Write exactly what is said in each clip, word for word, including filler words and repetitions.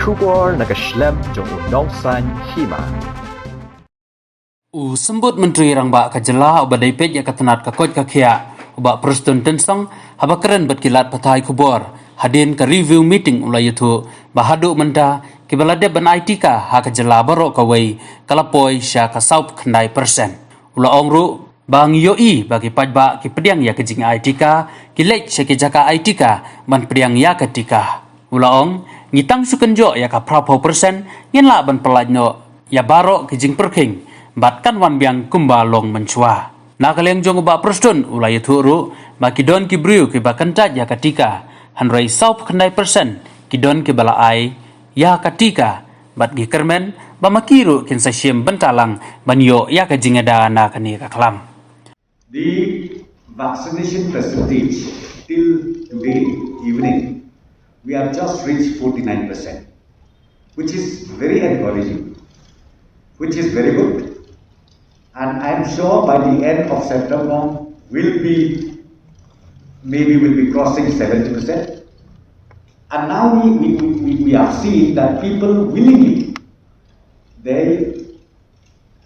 Khubor na ka shlem jong u Nongsaiñ Hima. U Symbud Myntri Rangbah ka jylla uba dei peit ïa ka tnat ka koit ka khiah, u Bah Prestone Tynsong, haba kren bad ki lad pathai khubor hadien ka review meeting u la ïathuh ba haduh mynta kiba la dep ban ai tika ha ka jylla baroh kawei ka la poi sha ka saw khyndai percent. U la ong ruh ba ngi ïohi ba ki paidbah ki pdiang ïa ka jingai tika, ki leit sha ki jaka ai tika ban pdiang ïa ka tika. U la ong, ngi tang shu kynjoh ïa ka phra phew percent, ngin lah ban pyllait noh ïa baroh ki jingpyrkhing bad kan wan biang kumba long mynshuwa. Na ka liang jong u Bah Prestone u la ïathuh ruh ba ki don ki briew kiba kyntait ïa ka tika, hynrei saw phew khyndai percent ki don kiba la ai ïa ka tika bad ki kyrmen ba ma ki ruh kin sa shim bynta lang ban ïoh ïa ka jingada na kane ka khlam. The vaccination percentage till today evening, we have just reached forty-nine percent, which is very encouraging, which is very good. And I'm sure by the end of September, will be, maybe will be crossing seventy percent. And now we, we, we, we have seen that people willingly, they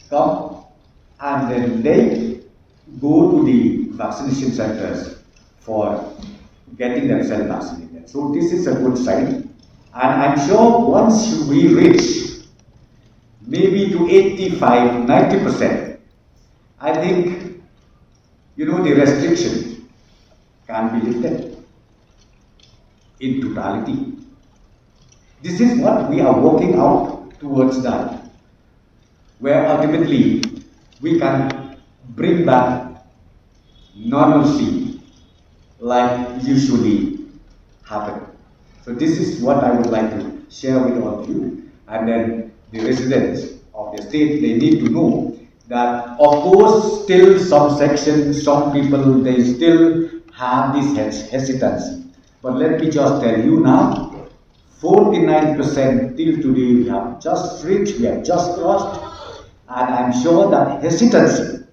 come and then they go to the vaccination centers for getting themselves vaccinated. So this is a good sign. And I'm sure once we reach maybe to eighty-five, ninety percent, I think, you know, the restriction can be lifted in totality. This is what we are working out towards that, where ultimately we can bring back normalcy like usually happen. So this is what I would like to share with all of you. And then the residents of the state, they need to know that, of course, still some sections, some people, they still have this hes- hesitancy. But let me just tell you now, forty-nine percent till today we have just reached, we have just crossed, and I'm sure that hesitancy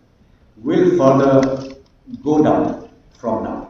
will further go down from now.